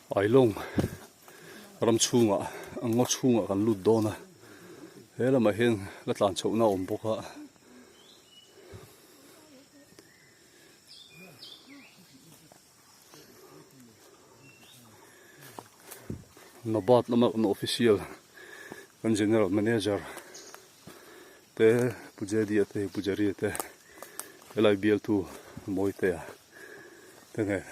Ailawng ram chhungah ngaw chhungah kan lut dawn a he lamah hian la tlan chhohna a awm bawk a. Nabat lama kan official kan general manager te Pu Jedi-a te Pu Jerry-a te helai bialtu Mawitea te nen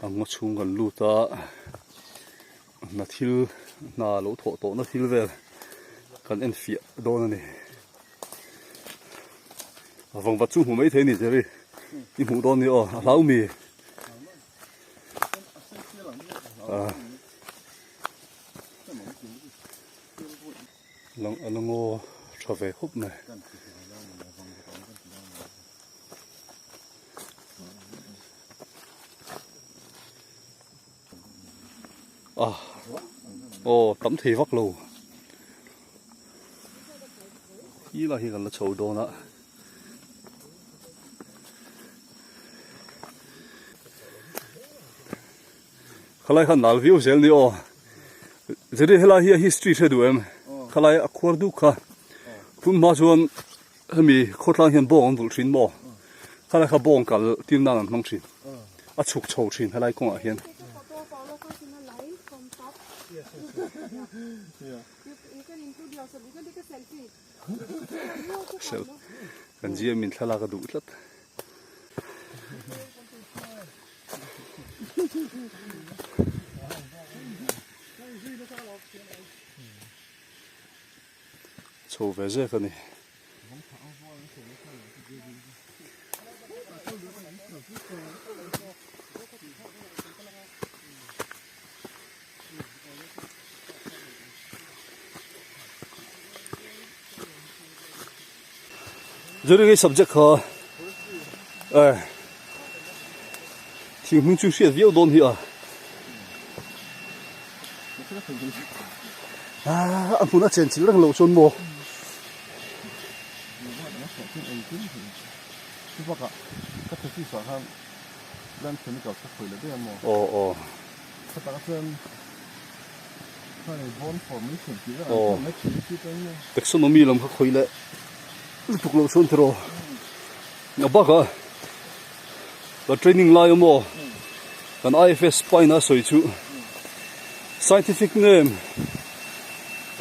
a ngaw chhung kan lut a hna thil hna lo thawh tawhna thil vel kan en fiah dawn a ni. A vang vat chu hmu mai thei a ni Jerry i hmuh dawn ni aw a hlau mi a la ngaw tha ve khawp mai. A aw tam thei vak lo. Khi lai hi kan la chho dawn a. Khalai khan nal viau zel ni aw. Ziri helai hi a history hre duh em? Khalai a khuar duk kha. Tun hma chuan hemi khawtlang hian bawng an vulh thin maw? Khalai kha bawng kal tir nan an hmang thin. A chhuk chho thin helai kawngah hian. Kan GM in thlalak a duh tlat. Chho ve zek a ni. Zuri nge subject kha eh thing hming chu hriat viau dawn hi a a hmun a chen chilh reng loh chuan maw aw aw Aw taxonomy lam kha khawi leh lutuk loh chuan tiraw a bakah kan training lai awm aw kan IFS paina a sawi chu scientific name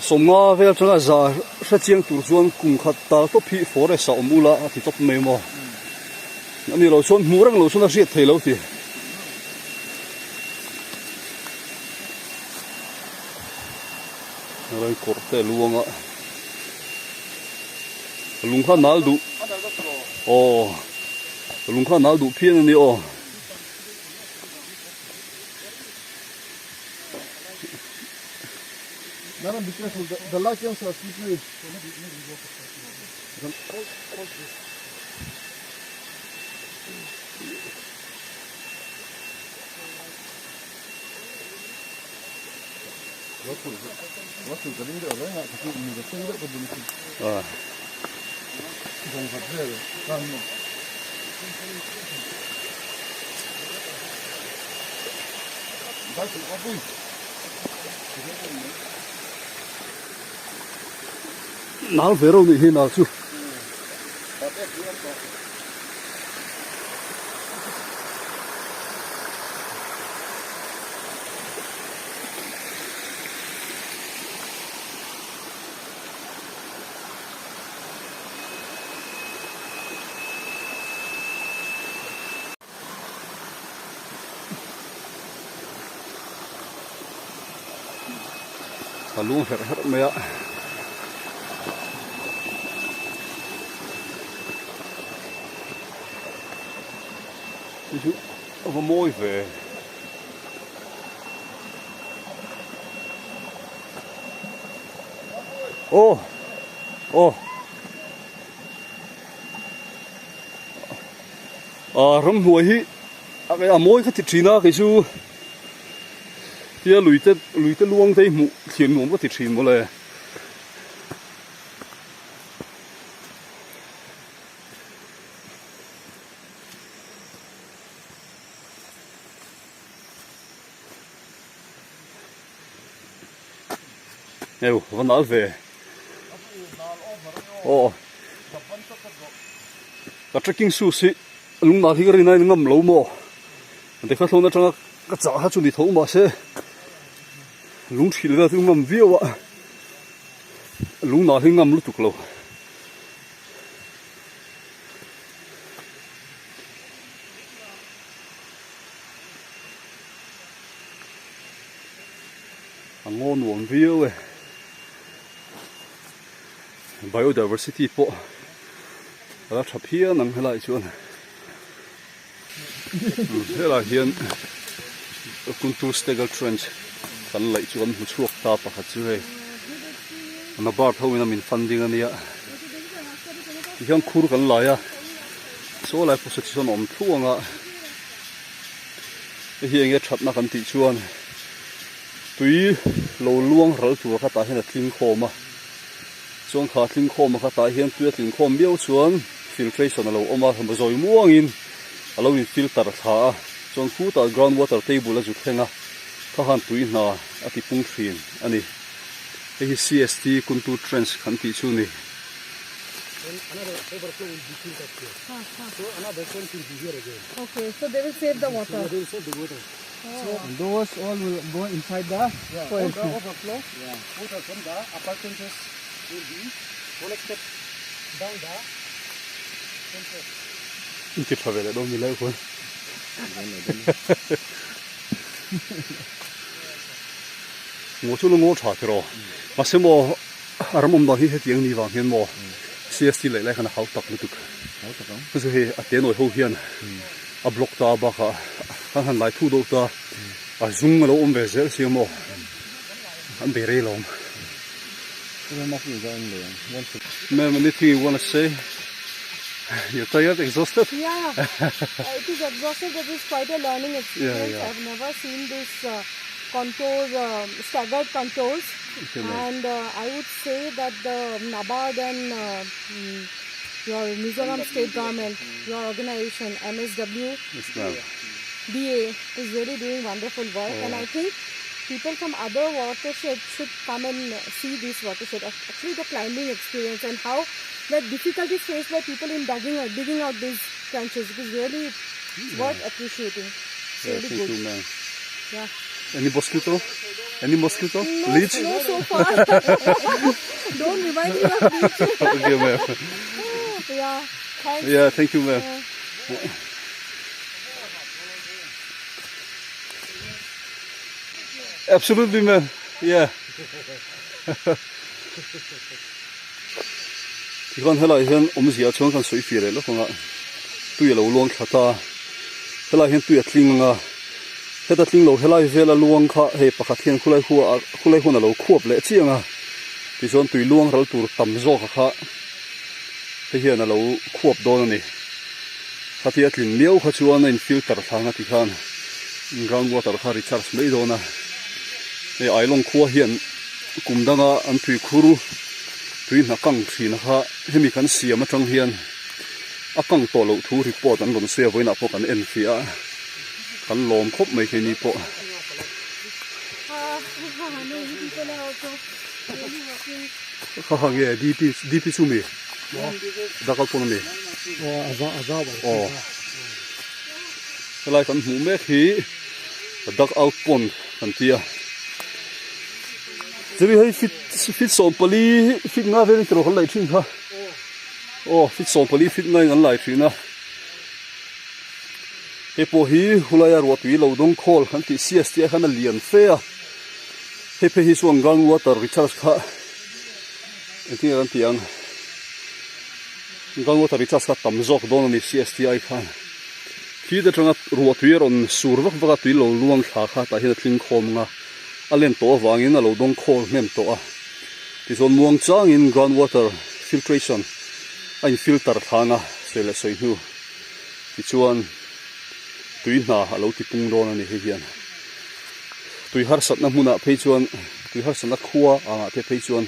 sawmnga vel atanga za hre chiang tur chuan kum khat tal tawp hi forest ah awm ula a ti tawp mai maw ani lo chuan hmuh reng lo chuan a hriat thei lo ti. Rai kawr te luang a lung kha nal duh aw lung kha nal duh phian a ni aw. Nal ve reuh nih hi nal chu. A lung herh herh mai a. Hei chu a va mawi ve. Aw aw ah ramhnuai hi a mawi ka ti thin a kei chu tia lui te lui te luang te hi hmuh thlir nuam ka ti thin mawle. Eu va nal ve. Aw. Ka trekking shoes hi lung nal hi ka rin ain ngam lo maw. Dekha thlawna atanga ka chah kha chu ni tho mahse lung thil vel chu ngam viau a lung nal hi ngam lutuk lo. A ngaw nuam viau e. Biodiversity pawh a la tha phian ang helaiah chuan. Helaiah hian Kuntu Stagger Trench kan laih chu kan hmu chhuak ta pakhat chu hei Nabard ho in a min funding a nia tihian khur kan lai a saw lai pawh saw chi sawn a awm thluang a hei hi enge thatna kan tih chuan tui lo luang ral tur kha tah hian a tling khawm a chuan kha tling khawm a kha tah hian tui a tling khawm miau chuan filtration a lo awm a zawi muangin a lo in filter thla a chuan khutah ground water table a zu thleng a kha khan tui hna a ti pung thin a ni hei hi C_S_T Kuntu Trench kan tih chu a ni. Okay, so they will save the water. So they will save the water. So those all will go inside the soil. The overflow, yeah. Water from the upper trenches will be collected down the trenches. Inti tha ve leh dawn ni lai khuan. Ngaw chu la ngaw tha tiraw. Mahse maw a ram awm dan hi hetiang ni vang hian maw CST leh lai khan a hau tak lutuk. Chu chu hei a te nawi ho hian a block ta bakah an han lai thu deuh ta a zung a lo awm ve zel sia maw an bei rei lo ang. Ma'am anything you wanna say? You're tired, exhausted? Yeah, it is exhausted but it's quite a learning experience. Yeah, yeah. I've never seen this uh, contour, uh, staggered contours. Okay, and uh, I would say that the NABARD and uh, mm, your Mizoram state government, your organization, MSW, yes, ma'am. DA is really doing wonderful work. Oh. And I think people from other watersheds should come and see this watershed. Actually, the climbing experience and how the difficulties faced by people in digging, digging out these trenches. It is really yeah. worth appreciating. It's yeah, really thank good. you, ma'am. Yeah. Any mosquito? Any mosquito? No, Leech? No, so far. Don't remind me of leech. okay, ma'am. Yeah. Thanks. Yeah, thank you, ma'am. Yeah. Absolutely, ma'am. Yeah. Tikhan helai hian awmzia chuan kan sawi fir leh lawk ang a, tui a lo luang thla ta, helai hian tui a tling ang a, heta tling lo helai vela luang kha hei pakhat hian khulai hua ah khulai hun a lo khuap leh chiang a, tichuan tui luang ral tur tam zawk a kha hei hian a lo khuap dawn a ni. Khatia tlin miau kha chuan a in filter thlang a tikhan ground water kha recharge mai dawn a, hei Ailawng khua hian kum danga an tui khur tui hna kang thin kha hemi kan siam atang hian a kang tawh loh thu report an rawn sawi a vawiinah pawh kan en fiah a kan lawm khawp mai keini pawh. Kha kha nge DP DP chu mi dakal pawn a mi aw helai kan hmuh mek hi duck out pond kan tia chumi hei fit fit 14 fit nga vel tiraw kan laih thin kha aw fit 14 fit nga in an lai thin a hei pawh hi hulaia ruah tui lo dawng khawl kan tih sias tih ah khan a lian fe a hei phei hi chuan ground water recharge kha engtin nge kan tih ang ground water recharge kha tam zawk dawn a ni C_S_T_I khan khi te atanga ruah tui a rawn sur vak vak a tui lo luang thla kha tah hian a tling khawm ang a a len tawh avangin a lo dawng khawl hnem tawh a tichuan muang changin ground water filtration a in filter thlang a sawi leh sawi hnu tichuan tui hna a lo ti pung dawn a ni hei hian. Tui harsatna hmunah phei chuan tui harsatna khua angah te phei chuan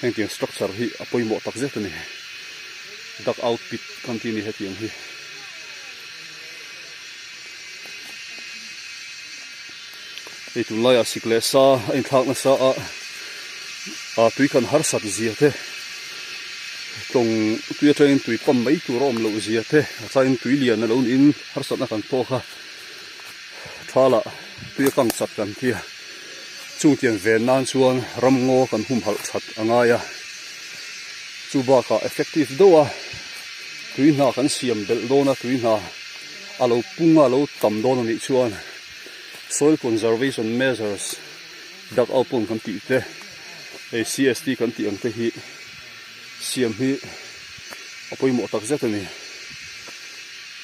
hengtiang structure hi a pawimawh tak zet a ni. Duck out pit kan tih a ni hetiang hi. Hei tunlaiah sik leh sa a inthlak nasa a. Ah tui kan harsat zia te tlawng tui atangin tui pump mai tur a awm loh zia te a changin tui lian a lo niin harsatna kan tawk a thala tui a kang chat kan tia chung tiang ven nan chuan ramngaw kan humhalh that a ngai a chu bakah effective deuh a tui hna kan siam belh dawn a tui hna a lo pung a lo tam dawn a nih chuan soil conservation measures Duck out pawn kan tih te hei CST kan tih ang te hi siam hi a pawimawh tak zet a ni.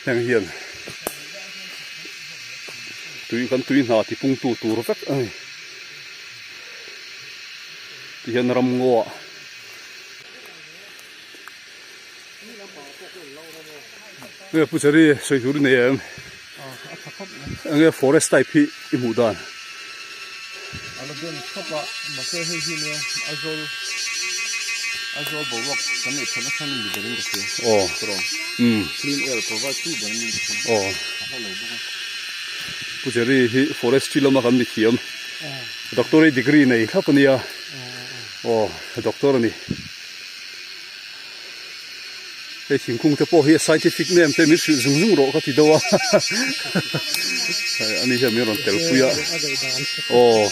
Heng hian tui kan tui hna ti pungtu tur vek a ni. Tihian ramngaw ah Nge Pu Chari sawi tur i nei em? Enge forest type hi i hmuh dan? Ala den khawp a, mahse hei hi nia Aizawl Aizawl boruak kan neih theihna chhan a ni berin ka hria. Aw. Tawrh. Umm. Clean air provide tu ber a ni ka hria. Aw. A hla lo bawk a. Pu Chari hi forestry lama kan mi thiam. Doctorate degree nei thlap a nia. Aw doctor a ni. Hei thingkung te pawh hi a scientific name te min hrilh zung zung rawh ka ti deuh a hei ani hian min rawn tel pui a aw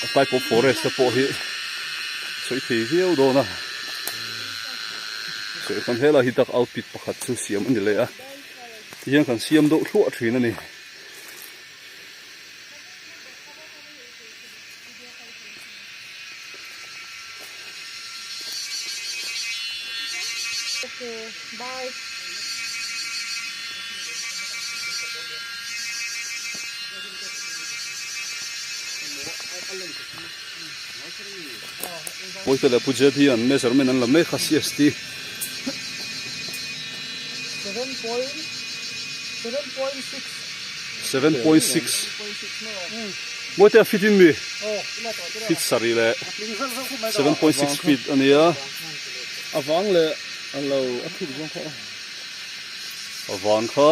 a type of forest te pawh hi sawi thei viau dawn a sawi kan helai hi duck out pit pakhat chu siam a ni leh a tihian kan siam deuh thluah thin a ni. Okay, bye. Pawisa leh Pu Jet hi an measurement an la mek a CST. 7.7.6 7.6 Mawite a fit in mi fit sarih leh 7.6 feet a nia. A vang leh a lo a thuk zawng kha aw. A vang kha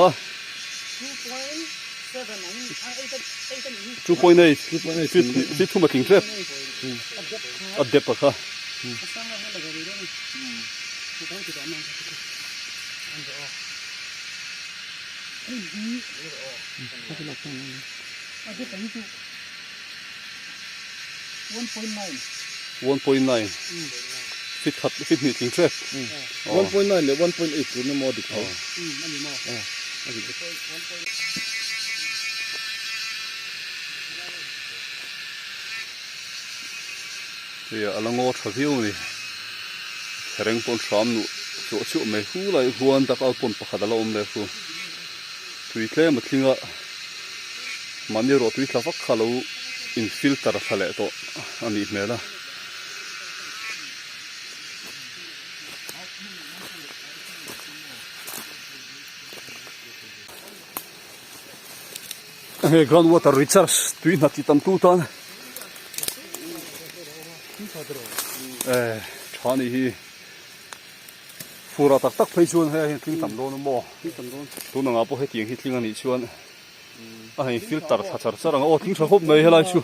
2.8 feet feet thum a tling tep a dep a kha. 1.9 Feet khat feet hnih tling tep. 1.9 leh 1.8 tur ni maw dik tho. Hei a la ngaw tha viau a ni. Thereng pawn hram nuh chuah chuah mai hu lai huan dak out pawn pakhat a la awm leh hu. Tui tlem a tling a, mahni erawh tui tla vak kha lo in filter thla leh tawh a nih hmel a. Hei ground water recharge tui hna ti tam tu tan eh tha ni hi. Fur ah tak tak phei chuan hei hian tling tam dawn a maw? Tun angah pawh hetiang hi tling a nih chuan a hei filter thla char char ang a, aw tling tha khawp mai helai chu.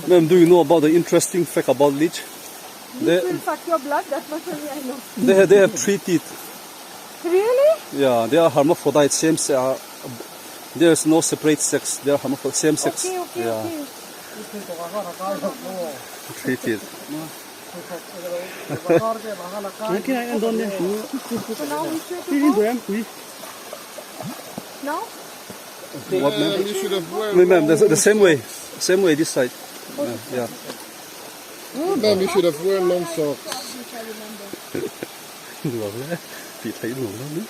Ma'am, do you know about the interesting fact about leech? Leech will suck your blood, that much only I know. They have, they have three teeth. Really? Yeah, they are hermaphrodite, same uh, there is no separate sex, they are hermaphrodite, same sex. Okay, okay, yeah. okay. Three teeth. So now which way to go? Now? What, ma'am? You should have worn. No, ma'am, the, the same way. Same way, this side. Yeah. Oh, ma'am, you should have worn long socks. Which I remember. Nuam le. Tih theih nuam lo ni.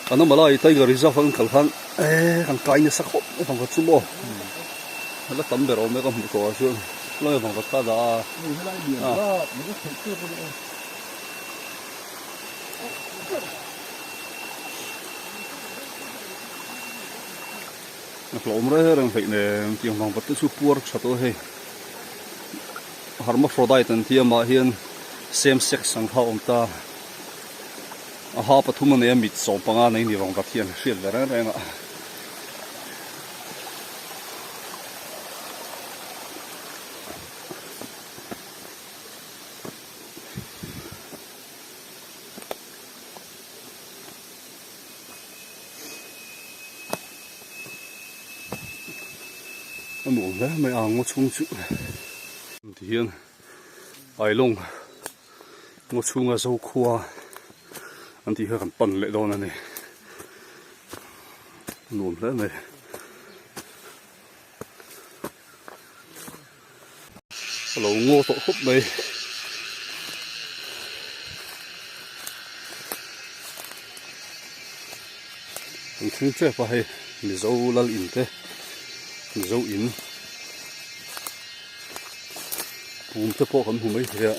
Kan awm alai tiger reserve a kan kal khan eh kan kai nasa khawp mai vang kha chu maw la tam ber awm e ka hmuh tawh ah chuan lai vang kha dah a. A hlawm reng reng hleih nen tiang vang vat te chu puar tha tawh hei hermaphrodite an ti amah hian. Same sex ang kha a awm ta. A ha pathum a nei a, mit 15 nei ni vang vat hian hriat ve reng reng a. A nuam hle mai a ngaw chhung chu ti hian Ailawng ngaw chhunga Zokhua an tih kha kan pan leh dawn a ni a nuam hle mai. A lo ngaw tawh khawp mai. Kan thleng tep a hei Mizo lal in te Mizo in pum te pawh kan hmu mai thei a.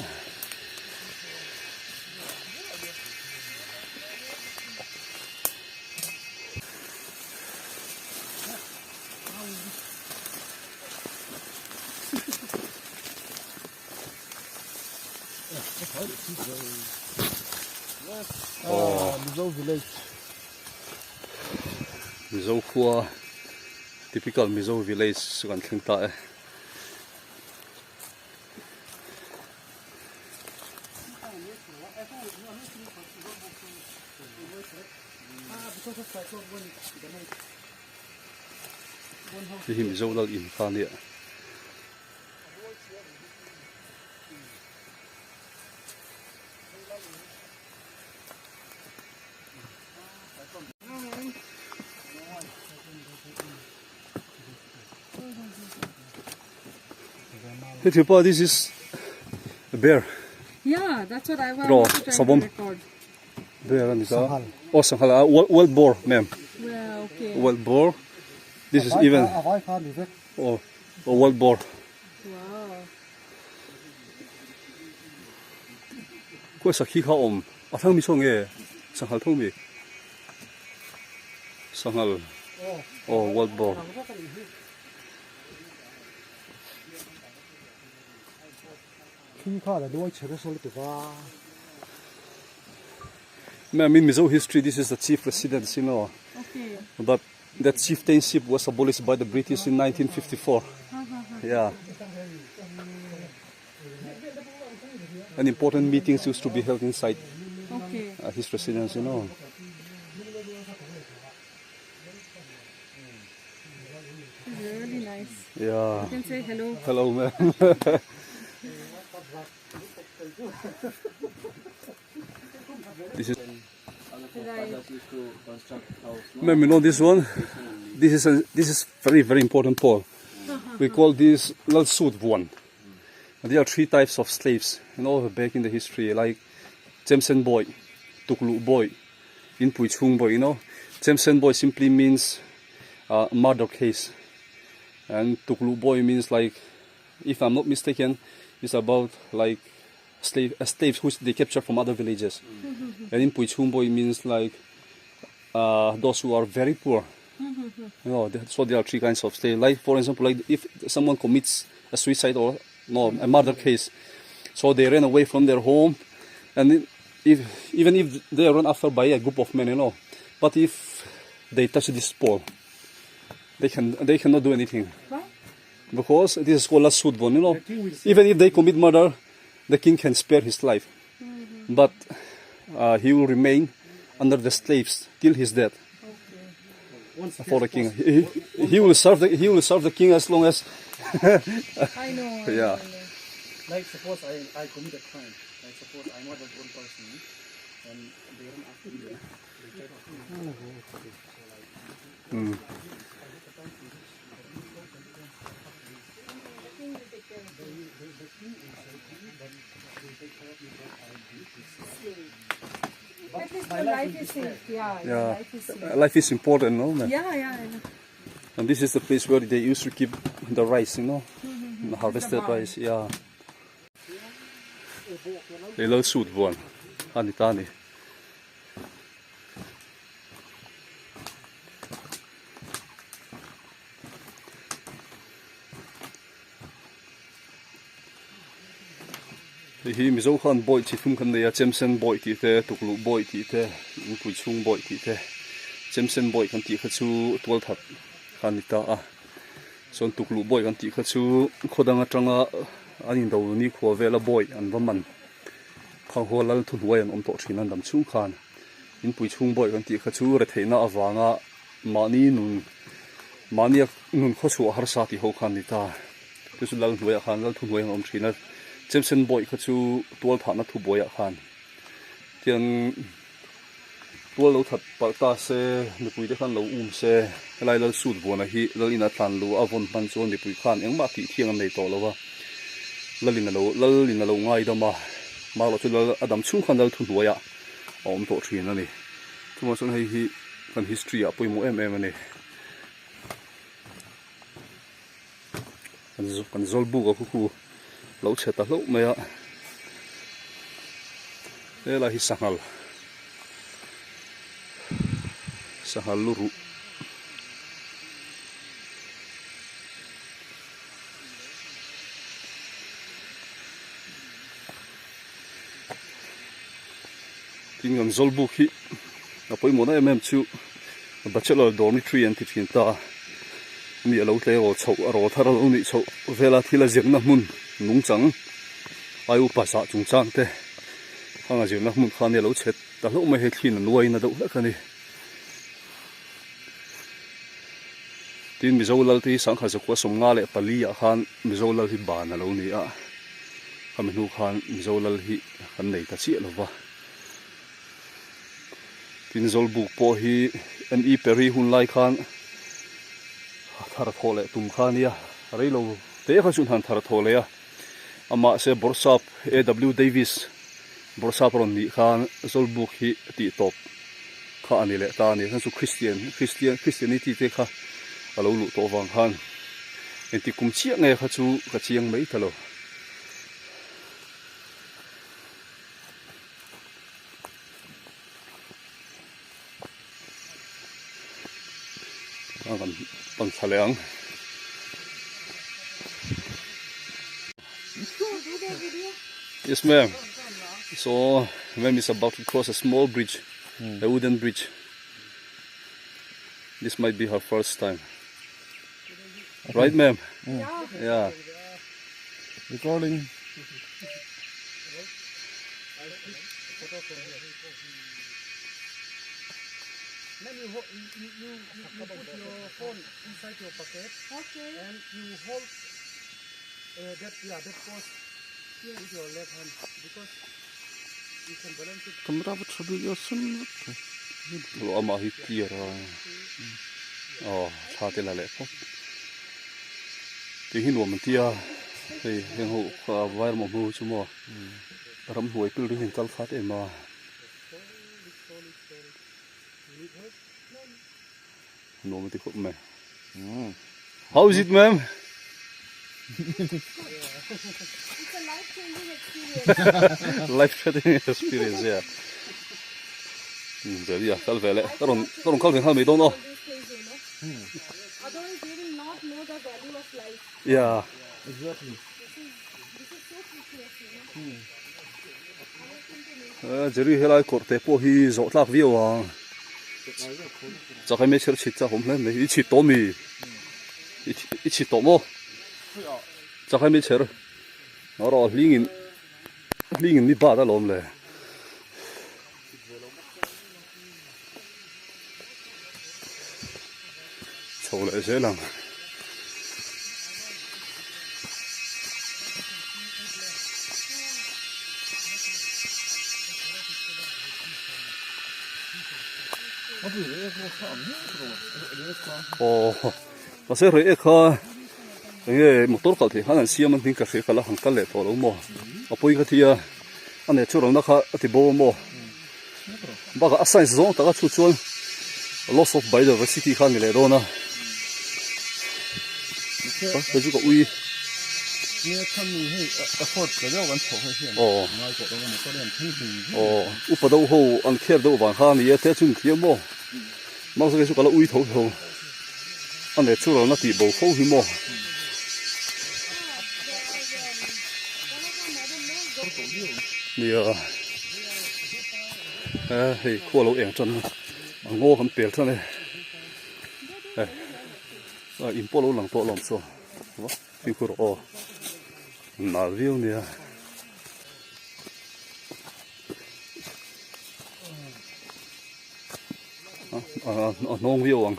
Mizo village. Mizo khua typical Mizo village chu kan thleng ta e. Hei hi Mizo lal in kha ania. Hey Thipa, this is a bear. Yeah, that's what I was Raw, also trying savawm. to record. Bear ani ta. Oh, sanghal a wild boar, ma'am. Well, okay. Wild boar. This is even A vai kha ni vek. oh, a wild boar. Wow. Khawi sakhi kha awm a thlang mi saw nge sanghal tho mi sanghal oh wild boar. Khi kha la luai chhe nasa lutuk a. Ma'am, in Mizo history, this is the chief residence, you know. Okay. But that chieftainship was abolished by the British in 1954. Yeah. And important meetings used to be held inside Okay. his residence, you know. Really nice. Yeah. You can say hello. Hello, ma'am. This is Right. Ma'am, you know this one? This is a, this is very very important pole. We call this Lalsut one. And there are three types of slaves, you know, back in the history, like Jemsen boy, Tuklu boy, Inpui Chung boy, you know. Jemsen boy simply means murder case. And Tuklu boy means like, if I'm not mistaken, it's about like slave, slaves which they capture from other villages. And Inpui Chung boy means like those who are very poor. You know, so there are three kinds of slave. Like for example, like if someone commits a suicide or no, a murder case, so they ran away from their home, and if even if they are run after by a group of men, you know, but if they touch this pole, they cannot do anything. Why? Because this is called a sudvon, you know. Even if they commit murder, the king can spare his life, but he will remain under the slaves till his death. For the king, he will serve the, he will serve the king as long as. I know. I Yeah. know, I know. Like suppose I commit a crime. Like suppose I murdered one person, and they run after me. They try to kill me. So like. At least your life is safe. Yeah. Your Yeah. life is safe. Life is important, no man. Yeah, yeah, I know. And this is the place where they used to keep the rice, you know, the harvested barn. rice. Yeah. They love suit one. Ani tani. Hei hi Mizo khan bawi chi thum kan nei a, Chemsen bawi tih te, Tukluh bawi tih te, Inpui chhung bawi tih te. Chemsen bawi kan tih kha chu tualthat kha a ni ta a, chuan Tukluh bawi kan tih kha chu khaw dang atanga an indo nikhua vela bawi an va man kha haw lal thuhnuai an awm tawh thin a an dam chhung khan. Inpui chhung bawi kan tih kha chu retheihna avanga mahni nun mahnia nun khawchhuah harsa tih ho kha a ni ta. Chu chu lal hnuaiah khan lal thuhnuai an awm thin a, Chemsen bawi kha chu tual thahna thu buaiah khan tiang tual lo that palh ta se mipui te khan lo um se helai lal sut vuana hi lal ina tlan lu a vawn hman chuan mipui khan engmah tih thiang an nei tawh lo a, lal in a lo lal in a lo ngaidam a, marawh chu lal a dam chhung khan lal thuhnuaiah a awm tawh thin a ni. Chuvang chuan hei hi kan history ah pawimawh em em a ni. Kan zawl buk a khu khu lo chhe ta hlauh mai a helai hi sanghal sanghal lu ruh tin kan zawl buk hi a pawimawh na em em chu bachelor dormitory an ti thin ta a mi alo tle rawl chhoh a rawl thar alo nih chhoh vela thil a zirna hmun nungchang ai upa zah chungchang te khang a zirna hmun kha ania lo chhe ta hlauh mai hei thliin a nuai na deuh hlek a ni tin Mizo lal te hi sangha zakua sawmnga leh pali ah khan Mizo lal hi ban alo ni a khami hnu khan Mizo lal hi kan nei ta chiah lova. Tin Zawlbuk pawh hi ME Perry hun lai khan thar thawh leh tum kha a nia, rei lo te kha chuan han thar thawh leh a, amah se Bawrhsap AW Davis Bawrhsap rawn nih khan Zawlbuk hi tih tawp kha a ni leh ta a ni, chuan chu Christian Christian Christianity te kha a lo luh tawh vang khan engtik kum chiah nge kha chu ka chiang mai ta lo. Kan thla leh ang. Yes ma'am. So ma'am is about to cross a small bridge, a wooden bridge. This might be her first time. Right ma'am? Yeah. Yeah. Recording. Ma'am, you, you, you, you put your phone inside your pocket. Okay. And you hold uh, that yeah that post yes. with your left hand because you can balance it. Camera va tha bik eo sun. Lo ama hi clear a. Aw thla te la leh phawt. Tih hi nuam an ti a hei heng ho kha vai emaw hmu chu maw ramhnuai pil ring in kal khat em a. Nuam an ti khawp mai. How is it ma'am? It's a life changing experience. Life threatening experience yeah. Zeri a kal ve leh ka rawn ka rawn kal ve nghal mai dawn aw. Otherwise they will not know the value of life. Yeah. Exactly. This is so precious, you know. Jerry helai kawr te pawh hi zawh tlak viau ang. Chakai mai chher chhit chak awm hle mai. I chhit tawh mi? I chhit tawh maw? Chakai mai chher. Erawh hlingin hlingin mi bat alawm le. Chho leh zel ang. Aw mahse rei ek kha enge motor kal theih khan an siam a hming ka hria kal a han kal leh tawh lo maw a pawi ka thi a a natural na kha a ti bo a maw. Bakah a size zawng taka chu chuan loss of biodiversity kha a ni leh dawn a hei chu ka ui aw upa deuh ho an kher deuh vang kha a ni a te chu an thiam maw mahse kei chu ka la ui tho tho a natural na tih bo fo hi maw. Nia hei khua lo eng tan a ngaw kan pel tan e hei a in pawh lo lang tawh alawm saw va fimkhur aw nal viau nia. A hnawng viau ang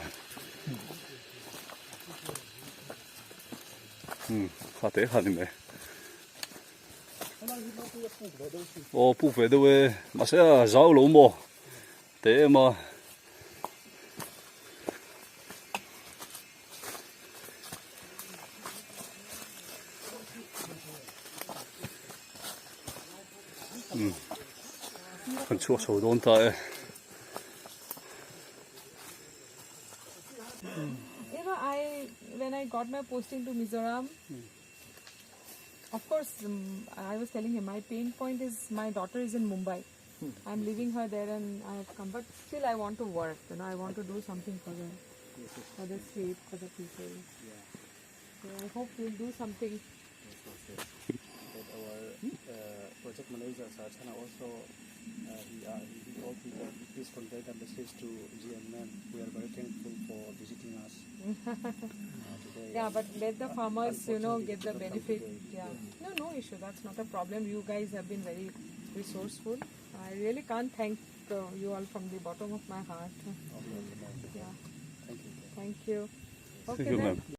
kha te kha ni mai. Aw puk ve deuh e mahse a zau lo maw te em a. Kan chhuak chho dawn ta e. You know, I when I got my posting to Mizoram, Of course, um, I was telling him my pain point is my daughter is in Mumbai. I'm leaving her there and I have come, but still I want to work. You know, I want to do something for the for the state, for the people. Yeah. So I hope we'll do something. Yes, yes, yes. But our uh, project manager, Sarchana, also uh, he, uh, he told me that please convey the message to GM ma'am. We are very thankful for visiting us uh, today. Yeah, but let the farmers, you know, Unfortunately, get the could not come benefit. today. Yeah. No, no issue. That's not a problem. You guys have been very resourceful. I really can't thank you all from the bottom of my heart. Okay, okay, ma'am. Yeah. Thank you. Thank you. Okay Thank you then. ma'am.